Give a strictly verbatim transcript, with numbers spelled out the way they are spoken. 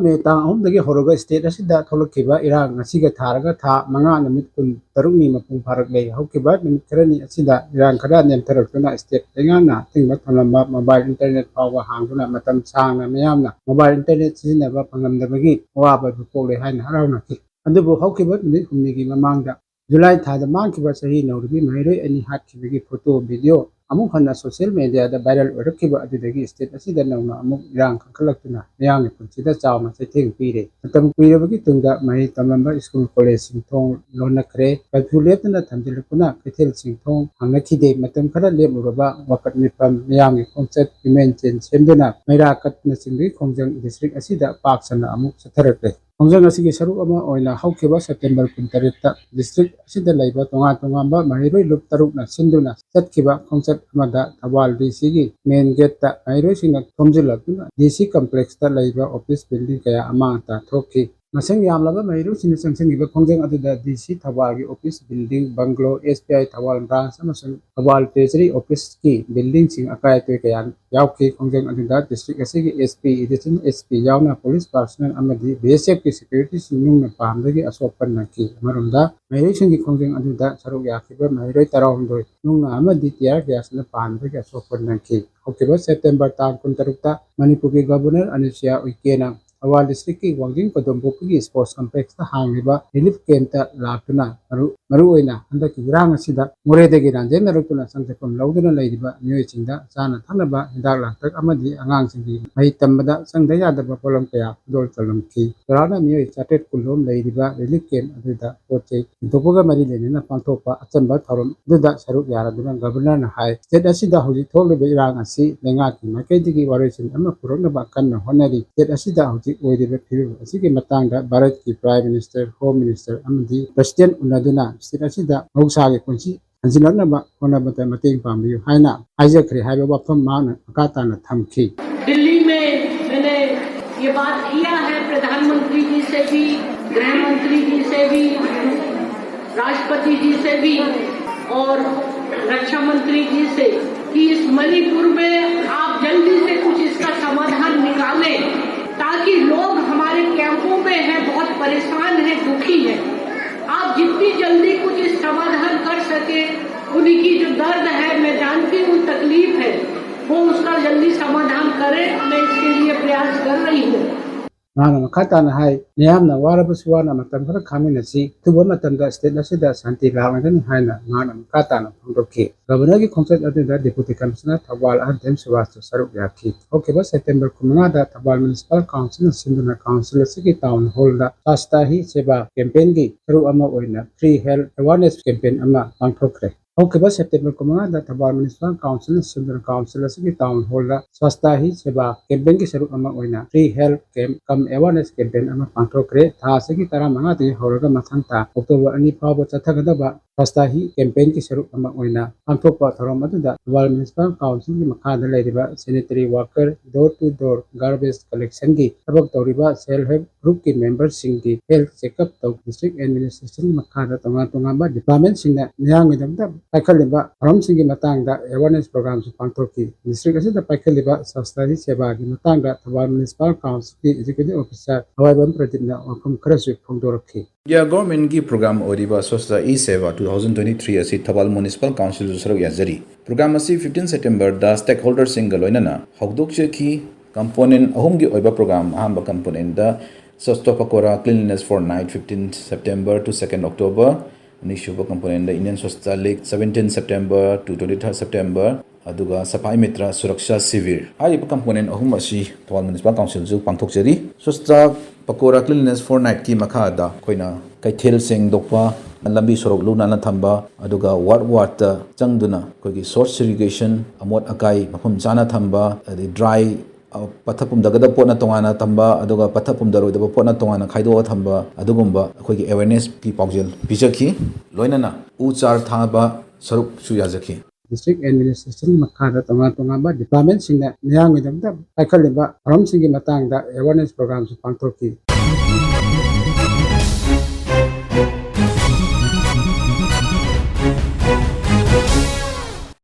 ꯃꯦ ꯇꯥꯡ ꯑꯍꯨꯝꯗꯒꯤ ꯍꯧꯔꯒ state ꯑꯁꯤꯗ ꯊꯣꯛꯂꯛꯈꯤꯕ ꯏꯔꯥꯡ ꯑꯁꯤꯒ ꯊꯥꯔꯒ ꯊꯥ ꯃꯉꯥ ꯅꯨꯃꯤꯠ ꯀꯨꯟ ꯇꯔꯨꯛꯅꯤ ꯃꯄꯨꯡ ꯐꯥꯔꯛꯂꯦ꯫ ꯍꯧꯈꯤꯕ ꯅꯨꯃꯤꯠ ꯈꯔꯅꯤ ꯑꯁꯤꯗ ꯏꯔꯥꯡ ꯈꯔ ꯅꯦꯝꯊꯔꯛꯇꯨꯅ state ꯂꯩꯉꯥꯛꯅ ꯑꯊꯤꯡꯕ ꯊꯝꯂꯝꯕ mobile internet ꯐꯥꯎꯕ ꯍꯥꯡꯗꯨꯅ ꯃꯇꯝ ꯁꯥꯡꯅ ꯃꯤꯌꯥꯝꯅ mobile internet ꯁꯤꯖꯤꯟꯅꯕ ꯐꯪꯂꯝꯗꯕꯒꯤ ꯑꯋꯥꯕ ꯑꯗꯨ ꯄꯣꯛꯂꯦ ꯍꯥꯏꯅ ꯍꯔꯥꯎꯅꯈꯤ꯫ ꯑꯗꯨꯕꯨ ꯍꯧꯈꯤꯕ ꯅꯨꯃꯤꯠ ꯍꯨꯝꯅꯤꯒꯤ ꯃꯃꯥꯡꯗ ꯖꯨꯂꯥꯏ ꯊꯥꯗ ꯃꯥꯡꯈꯤꯕ ꯆꯍꯤ ꯅꯧꯔꯤꯕꯤ ꯃꯍꯩꯔꯣꯏ ꯑꯅꯤ ꯍꯥꯠꯈꯤꯕꯒꯤ photo, video ꯑꯃꯨꯛ ꯍꯟꯅ social media ꯗ viral ꯑꯣꯏꯔꯛꯈꯤꯕ ꯑꯗꯨꯗꯒꯤ state ꯑꯁꯤꯗ ꯅꯧꯅ ꯑꯃꯨꯛ ꯏꯔꯥꯡ ꯀꯟꯈꯠꯂꯛꯇꯨꯅ ꯃꯤꯌꯥꯝꯒꯤ ꯄꯨꯟꯁꯤꯗ ꯆꯥꯎꯅ ꯆꯩꯊꯦꯡ ꯄꯤꯔꯦ꯫ ꯃꯇꯝ ꯀꯨꯏꯔꯕꯒꯤ ꯇꯨꯡꯗ ꯃꯍꯩ ꯇꯝꯂꯝꯕ school, college ꯁꯤꯡ ꯊꯣꯡ ꯂꯣꯟꯅꯈ꯭ꯔꯦ꯫ Curfew ꯂꯦꯞꯇꯅ ꯊꯝꯖꯤꯜꯂꯛꯄꯅ ꯀꯩꯊꯦꯜꯁꯤꯡ ꯊꯣꯡ ꯍꯥꯡꯅꯈꯤꯗꯦ꯫ ꯃꯇꯝ ꯈꯔ ꯂꯦꯞꯂꯨꯔꯕ ꯋꯥꯀꯠ ꯃꯤꯐꯝ, ꯃꯤꯌꯥꯝꯒꯤ ꯈꯣꯡꯆꯠ, human chain ꯁꯦꯝꯗꯨꯅ ꯃꯩꯔꯥ ꯀꯠꯅꯆꯤꯡꯕꯒꯤ ꯈꯣꯡꯖꯪ district ꯑꯁꯤꯗ ꯄꯥꯛ ꯁꯟꯅ ꯑꯃꯨꯛ ꯆꯠꯊꯔꯛꯂꯦ꯫ ꯈꯣꯡꯖꯪ ꯑꯁꯤꯒꯤ ꯁꯔꯨꯛ ꯑꯃ ꯑꯣꯏꯅ ꯍꯧꯈꯤꯕ September ꯀꯨꯟꯇꯔꯦꯠꯇ district ꯑꯁꯤꯗ ꯂꯩꯕ ꯇꯣꯉꯥꯟ ꯇꯣꯉꯥꯟꯕ ꯃꯍꯩꯔꯣꯏ ꯂꯨꯞ ꯇꯔꯨꯛꯅ ꯁꯤꯟꯗꯨꯅ ꯆꯠꯈꯤꯕ ꯈꯣꯡꯆꯠ ꯑꯃꯗ ꯊꯧꯕꯥꯜ D C ꯒꯤ main gate ꯇ ꯃꯍꯩꯔꯣꯏꯁꯤꯡꯅ ꯊꯣꯝꯖꯤꯜꯂꯛꯇꯨꯅ D C complex ꯇ ꯂꯩꯕ office building ꯀꯌꯥ ꯑꯃꯥꯡ ꯑꯇꯥ ꯊꯣꯛꯈꯤ꯫ ꯃꯁꯤꯡ ꯌꯥꯝꯂꯕ ꯃꯍꯩꯔꯣꯏꯁꯤꯡꯅ ꯆꯪꯁꯤꯟꯈꯤꯕ ꯈꯣꯡꯖꯪ ꯑꯗꯨꯗ D C ꯊꯧꯕꯥꯜꯒꯤ office building, bungalow, S B I Thoubal branch ꯑꯃꯁꯨꯡ ꯊꯧꯕꯥꯜ Treasury office ꯀꯤ building ꯁꯤꯡ ꯑꯀꯥꯏ ꯑꯇꯣꯏ ꯀꯌꯥ ꯌꯥꯎꯈꯤ꯫ ꯈꯣꯡꯖꯪ ꯑꯗꯨꯗ district ꯑꯁꯤꯒꯤ S P, additional S P ꯌꯥꯎꯅ police personnel ꯑꯃꯗꯤ B S F ꯀꯤ security ꯁꯤꯡ ꯅꯨꯡꯅ ꯄꯥꯟꯕꯗꯒꯤ ꯑꯁꯣꯛ ꯑꯄꯟ ꯅꯪꯈꯤ꯫ ꯑꯃꯔꯣꯝꯗ ꯃꯍꯩꯔꯣꯏꯁꯤꯡꯒꯤ ꯈꯣꯡꯖꯪ ꯑꯗꯨꯗ ꯁꯔꯨꯛ ꯌꯥꯈꯤꯕ ꯃꯍꯩꯔꯣꯏ ꯇꯔꯥꯍꯨꯝꯗꯣꯏ ꯅꯨꯡꯅ ꯑꯃꯗꯤ tear gas ꯅ ꯄꯥꯟꯕꯗꯒꯤ ꯑꯁꯣꯛ ꯑꯄꯟ ꯅꯪꯈꯤ꯫ ꯍꯧꯈꯤꯕ September ꯇꯥꯡ ꯀꯨꯟꯇꯔꯨꯛꯇ ꯃꯅꯤꯄꯨꯔꯒꯤ Governor ꯑꯅꯨꯁꯨꯏꯌꯥ ꯎꯏꯀꯦꯅ ꯊꯧꯕꯥꯜ district ꯀꯤ ꯋꯥꯡꯖꯤꯡ ꯀꯣꯗꯣꯝꯕꯣꯛꯄꯒꯤ sports complex ꯇ ꯍꯥꯡꯂꯤꯕ relief camp ꯇ ꯂꯥꯛꯇꯨꯅ ꯃꯔꯨ-, ꯃꯔꯨꯑꯣꯏꯅ ꯍꯟꯗꯛꯀꯤ ꯏꯔꯥꯡ ꯑꯁꯤꯗ ꯃꯣꯔꯦꯗꯒꯤ ꯂꯥꯟꯖꯦꯟꯅꯔꯛꯇꯨꯅ ꯆꯪꯖꯐꯝ ꯂꯧꯗꯨꯅ ꯂꯩꯔꯤꯕ ꯃꯤꯑꯣꯏꯁꯤꯡꯗ ꯆꯥꯅ ꯊꯛꯅꯕ ꯍꯤꯗꯥꯛ ꯂꯥꯡꯊꯛ ꯑꯃꯗꯤ ꯑꯉꯥꯡꯁꯤꯡꯒꯤ ꯃꯍꯩ ꯇꯝꯕꯗ ꯆꯪꯗ ꯌꯥꯗꯕ ꯄꯣꯠꯂꯝ ꯀꯌꯥ ꯈꯨꯗꯣꯜ ꯆꯜꯂꯝꯈꯤ꯫ ꯆꯥꯎꯔꯥꯛꯅ ꯃꯤꯑꯣꯏ ꯆꯥꯇ꯭ꯔꯦꯠ ꯀꯨꯟ ꯂꯣꯝ ꯂꯩꯔꯤꯕ relief camp ꯑꯗꯨꯗ ꯄꯣꯠ ꯆꯩ ꯊꯤꯟꯗꯣꯛꯄꯒ ꯃꯔꯤ ꯂꯩꯅꯅ ꯄꯥꯡꯊꯣꯛꯄ ꯑꯆꯝꯕ ꯊꯧꯔꯝ ꯑꯗꯨꯗ ꯁꯔꯨꯛ ꯌꯥꯔꯗꯨꯅ Governor ꯅ ꯍꯥꯏ, state ꯑꯁꯤꯗ ꯍꯧꯖꯤꯛ ꯊꯣꯛꯂꯤꯕ ꯏꯔꯥꯡ ꯑꯁꯤ ꯂꯩꯉꯥꯛꯀꯤ ꯃꯥꯏꯀꯩꯗꯒꯤ ꯋꯥꯔꯣꯏꯁꯤꯟ ꯑꯃ ꯄꯨꯔꯛꯅꯕ ꯀꯟꯅ ꯍꯣꯠꯅꯔꯤ꯫ State ꯑꯁꯤꯗ ꯍꯧꯖꯤꯛ ꯑꯣꯏꯔꯤꯕ ꯐꯤꯕꯝ ꯑꯁꯤꯒꯤ ꯃꯇꯥꯡꯗ ꯚꯥꯔꯠꯀꯤ Prime Minister, Home Minister ꯑꯃꯗꯤ President ꯎꯅꯗꯨꯅ state ꯑꯁꯤꯗ ꯃꯍꯧꯁꯥꯒꯤ ꯄꯨꯟꯁꯤ ꯍꯟꯖꯤꯜꯂꯛꯅꯕ ꯍꯣꯠꯅꯕꯗ ꯃꯇꯦꯡ ꯄꯥꯡꯕꯤꯌꯨ ꯍꯥꯏꯅ ꯍꯥꯏꯖꯈ꯭ꯔꯦ ꯍꯥꯏꯕ ꯋꯥꯐꯝ ꯃꯍꯥꯛꯅ ꯃꯈꯥ ꯇꯥꯅ ꯊꯝꯈꯤ꯫ दिल्ली में मैंने ये बात किया है प्रधानमंत्री जी से भी, गृह मंत्री जी से भी, राष्ट्रपति जी से भी और रक्षा मंत्री जी से कि इस मणिपुर में आप जल्दी से कुछ इसका समाधान निकालें, ताकि लोग हमारे हैं, बहुत परेशान है, दुखी है। आप जितनी जल्दी कुछ इस समाधान कर सके, उनकी जो दर्द है, मैं जानती हूँ, तकलीफ है, वो उसका जल्दी समाधान करें। मैं इसके लिए प्रयास कर रही हूँ। ꯃꯍꯥꯛꯅ ꯃꯈꯥ ꯇꯥꯅ ꯍꯥꯏ, ꯃꯤꯌꯥꯝꯅ ꯋꯥꯔꯕꯁꯨ ꯋꯥꯅ ꯃꯇꯝ ꯈꯔ ꯈꯥꯡꯃꯤꯟꯅꯁꯤ, ꯑꯊꯨꯕ ꯃꯇꯝꯗ ꯁ꯭ꯇꯦꯠ ꯑꯁꯤꯗ ꯁꯥꯟꯇꯤ ꯂꯥꯛꯂꯒꯅꯤ ꯍꯥꯏꯅ ꯃꯍꯥꯛꯅ ꯃꯈꯥ ꯇꯥꯅ ꯐꯣꯡꯗꯣꯛꯈꯤ꯫ ꯒꯕꯔꯅꯔꯒꯤ ꯈꯣꯡꯆꯠ ꯑꯗꯨꯗ ꯗꯤꯄꯨꯇꯤ ꯀꯃꯤꯁꯅꯔ ꯊꯧꯕꯥꯜ ꯑꯍꯟ ꯙꯦꯝ ꯁꯨꯕꯥꯁꯁꯨ ꯁꯔꯨꯛ ꯌꯥꯈꯤ꯫ ꯍꯧꯈꯤꯕ ꯁꯦꯞꯇꯦꯝꯕꯔ ꯀꯨꯟꯃꯉꯥꯗ ꯊꯧꯕꯥꯜ ꯃ꯭ꯌꯨꯅꯤꯁꯤꯄꯥꯜ ꯀꯥꯎꯟꯁꯤꯜꯅ ꯁꯤꯟꯗꯨꯅ ꯀꯥꯎꯟꯁꯤꯜ ꯑꯁꯤꯒꯤ ꯇꯥꯎꯟ ꯍꯣꯜꯗ ꯁ꯭ꯋꯥꯁꯇꯥ ꯍꯤ ꯁꯦꯕꯥ ꯀꯦꯝꯄꯦꯟꯒꯤ ꯁꯔꯨꯛ ꯑꯃ ꯑꯣꯏꯅ ꯐ꯭ꯔꯤ ꯍꯦꯜꯊ ꯑꯦꯋꯥꯔꯅꯦꯁ ꯀꯦꯝꯄꯦꯟ ꯑꯃ ꯄꯥꯡꯊꯣꯛꯈ꯭ꯔꯦ꯫ ꯍꯧꯈꯤꯕ ꯁꯦꯞꯇꯦꯝꯕꯔ ꯀꯨꯟꯃꯉꯥꯗ ꯊꯧꯕꯥꯜ ꯃ꯭ꯌꯨꯅꯤꯁꯤꯄꯥꯜ ꯀꯥꯎꯟꯁꯤꯜꯅ ꯁꯤꯟꯗꯨꯅ ꯀꯥꯎꯟꯁꯤꯜ ꯑꯁꯤꯒꯤ ꯇꯥꯎꯟ ꯍꯣꯜꯗ ꯁ꯭ꯋꯥꯁꯇꯥ ꯍꯤ ꯁꯦꯕꯥ ꯀꯦꯝꯄꯦꯟꯒꯤ ꯁꯔꯨꯛ ꯑꯃ ꯑꯣꯏꯅ ꯐ꯭ꯔꯤ ꯍꯦꯜꯊ ꯀꯦꯝꯞ ꯀꯝ ꯑꯦꯋꯥꯔꯅꯦꯁ ꯀꯦꯝꯄꯦꯟ ꯑꯃ ꯄꯥꯡꯊꯣꯛꯈ꯭ꯔꯦ꯫ ꯊꯥ ꯑꯁꯤꯒꯤ ꯇꯔꯥꯃꯉꯥꯗꯒꯤ ꯍꯧꯔꯒ ꯃꯊꯪ ꯊꯥ ꯑꯣꯛꯇꯣꯕꯔ ꯑꯅꯤ ꯐꯥꯎꯕ ꯆꯠꯊꯒꯗꯕ ꯁ꯭ꯋꯥꯁꯇꯥ ꯍꯤ ꯀꯦꯝꯄꯦꯟꯒꯤ ꯁꯔꯨꯛ ꯑꯃ ꯑꯣꯏꯅ ꯄꯥꯡꯊꯣꯛꯄ ꯊꯧꯔꯝ ꯑꯗꯨꯗ ꯊꯧꯕꯥꯜ ꯃ꯭ꯌꯨꯅꯤꯁꯤꯄꯥꯜ ꯀꯥꯎꯟꯁꯤꯜꯒꯤ ꯃꯈꯥꯗ ꯂꯩꯔꯤꯕ sanitary worker, door to door garbage ꯀꯂꯦꯛꯁꯟꯒꯤ ꯊꯕꯛ ꯇꯧꯔꯤꯕ ꯁꯦꯜꯐ ꯍꯦꯜꯞ ꯒ꯭ꯔꯨꯞꯀꯤ ꯃꯦꯝꯕꯔꯁꯤꯡꯒꯤ ꯍꯦꯜꯊ ꯆꯦꯛꯑꯞ ꯇꯧ ꯗꯤꯁꯇ꯭ꯔꯤꯛ ꯑꯦꯗꯃꯤꯅꯤꯁꯇ꯭ꯔꯦꯁꯟꯒꯤ ꯃꯈꯥꯗ ꯇꯣꯉꯥꯟ ꯇꯣꯉꯥꯟꯕ ꯗꯤꯄꯥꯔꯠꯃꯦꯟꯁꯤꯡꯅ ꯃꯤꯌꯥꯝꯒꯤꯗꯃꯛꯇ ꯄꯥꯏꯈꯠꯂꯤꯕ ꯊꯧꯔꯝꯁꯤꯡꯒꯤ ꯃꯇꯥꯡꯗ ꯑꯦꯋꯥꯔꯅꯦꯁ ꯄ꯭ꯔꯣꯒ꯭ꯔꯥꯝꯁꯨ ꯄꯥꯡꯊꯣꯛꯈꯤ꯫ ꯗꯤꯁꯇ꯭ꯔꯤꯛ ꯑꯁꯤꯗ ꯄꯥꯏꯈꯠꯂꯤꯕ ꯁ꯭ꯋꯥꯁꯇꯥ ꯍꯤ ꯁꯦꯕꯥꯒꯤ ꯃꯇꯥꯡꯗ ꯊꯧꯕꯥꯜ ꯃ꯭ꯌꯨꯅꯤꯁꯤꯄꯥꯜ ꯀꯥꯎꯟꯁꯤꯜꯒꯤ ꯑꯦꯛꯖꯤꯀ꯭ꯌꯨꯇꯤꯚ ꯑꯣꯐꯤꯁꯥꯔ ꯊꯋꯥꯏꯕꯝ ꯄ꯭ꯔꯗꯤꯞꯅ ꯋꯥꯐꯝ ꯈꯔꯁꯨ ꯐꯣꯡꯗꯣꯔꯛꯈꯤ꯫ ꯏꯟꯗꯤꯌꯥ ꯒꯣꯔꯃꯦꯟꯒꯤ ꯄ꯭ꯔꯣꯒ꯭ꯔꯥꯝ ꯑꯣꯏꯔꯤꯕ ꯁ꯭ꯋꯥꯁꯇꯥ ꯍꯤ ꯁꯦꯕꯥ ꯇꯨ ꯊꯥꯎꯖꯟ ꯇ꯭ꯋꯦꯟꯇꯤ ꯊ꯭ꯔꯤ ꯑꯁꯤ ꯊꯧꯕꯥꯜ ꯃ꯭ꯌꯨꯅꯤꯁꯤꯄꯥꯜ ꯀꯥꯎꯟꯁꯤꯜꯁꯨ ꯁꯔꯨꯛ ꯌꯥꯖꯔꯤ꯫ ꯄ꯭ꯔꯣꯒ꯭ꯔꯥꯝ ꯑꯁꯤ ꯐꯤꯐꯇꯤꯟ ꯁꯦꯞꯇꯦꯝꯕꯔꯗ ꯁ꯭ꯇꯦꯛꯍꯣꯜꯗꯔꯁꯤꯡꯒ ꯂꯣꯏꯅꯅ ꯍꯧꯗꯣꯛꯆꯈꯤ꯫ ꯀꯝꯄꯣꯅꯦꯟ ꯑꯍꯨꯝꯒꯤ ꯑꯣꯏꯕ ꯄ꯭ꯔꯣꯒ꯭ꯔꯥꯝ, ꯑꯍꯥꯟꯕ ꯀꯝꯄꯣꯅꯦꯟꯗ ꯁ꯭ꯋꯥꯁꯇꯥ ꯄꯀꯣꯔꯥ Cleanliness Fortnight, fifteen September to second October, ꯑꯅꯤꯁꯨꯕ ꯀꯝꯄꯣꯅꯦꯟꯗ Indian Swachhata League, seventeen September to twenty-third September, ꯑꯗꯨꯒ ꯁꯐꯥꯏ ꯃꯤꯇ꯭ꯔ ꯁꯨꯔꯛꯁꯥ ꯁꯤꯕꯤꯔ꯫ ꯍꯥꯏꯔꯤꯕ ꯀꯝꯄꯣꯅꯦꯟ ꯑꯍꯨꯝ ꯑꯁꯤ ꯊꯧꯕꯥꯜ ꯃ꯭ꯌꯨꯅꯤꯁꯤꯄꯥꯜ ꯀꯥꯎꯟꯁꯤꯜꯁꯨ ꯄꯥꯡꯊꯣꯛꯆꯔꯤ꯫ ꯁ꯭ꯋꯥꯁꯇꯥ ꯄꯀꯣꯔꯥ Cleanliness Fortnight ꯀꯤ ꯃꯈꯥꯗ ꯑꯩꯈꯣꯏꯅ ꯀꯩꯊꯦꯜ ꯁꯦꯡꯗꯣꯛꯄ, ꯂꯝꯕꯤ ꯁꯣꯔꯣꯛ ꯂꯨ ꯅꯥꯟꯅ ꯊꯝꯕ, ꯑꯗꯨꯒ ꯋꯥꯔꯗ ꯋꯥꯔꯗꯇ ꯆꯪꯗꯨꯅ ꯑꯩꯈꯣꯏꯒꯤ ꯁꯣꯔꯠ ꯁꯦꯒ꯭ꯔꯤꯒꯦꯁꯟ, ꯑꯃꯣꯠ ꯑꯀꯥꯏ ꯃꯐꯝ ꯆꯥꯅ ꯊꯝꯕ, ꯑꯗꯩ ꯗ꯭ꯔꯥꯏ, ꯑ, ꯄꯠꯊ ꯄꯨꯝꯊꯒꯗꯕ ꯄꯣꯠꯅ ꯇꯣꯉꯥꯟꯅ ꯊꯝꯕ, ꯑꯗꯨꯒ ꯄꯠꯊ ꯄꯨꯝꯊꯔꯣꯏꯗꯕ ꯄꯣꯠꯅ ꯇꯣꯉꯥꯟꯅ ꯈꯥꯏꯗꯣꯛꯑ ꯊꯝꯕ, ꯑꯗꯨꯒꯨꯝꯕ ꯑꯩꯈꯣꯏꯒꯤ ꯑꯦꯋꯦꯔꯅꯦꯁꯀꯤ ꯄꯥꯎꯖꯦꯜ ꯄꯤꯖꯈꯤ꯫ ꯂꯣꯏꯅꯅ ꯎ ꯆꯥꯔ ꯊꯥꯕ ꯁꯔꯨꯛꯁꯨ ꯌꯥꯖꯈꯤ꯫ ꯗꯤꯁꯇ꯭ꯔꯤꯛ ꯑꯦꯗꯃꯤꯅꯤꯁꯇ꯭ꯔꯦꯁꯟꯒꯤ ꯃꯈꯥꯗ ꯇꯣꯉꯥꯟ ꯇꯣꯉꯥꯟꯕ ꯗꯤꯄꯥꯔꯠꯃꯦꯟꯁꯤꯡꯅ ꯃꯤꯌꯥꯝꯒꯤꯗꯃꯛꯇ ꯄꯥꯏꯈꯠꯂꯤꯕ ꯊꯧꯔꯝꯁꯤꯡꯒꯤ ꯃꯇꯥꯡꯗ ꯑꯦꯋꯥꯔꯅꯦꯁ ꯄ꯭ꯔꯣꯒ꯭ꯔꯥꯝꯁꯨ ꯄꯥꯡꯊꯣꯛꯈꯤ꯫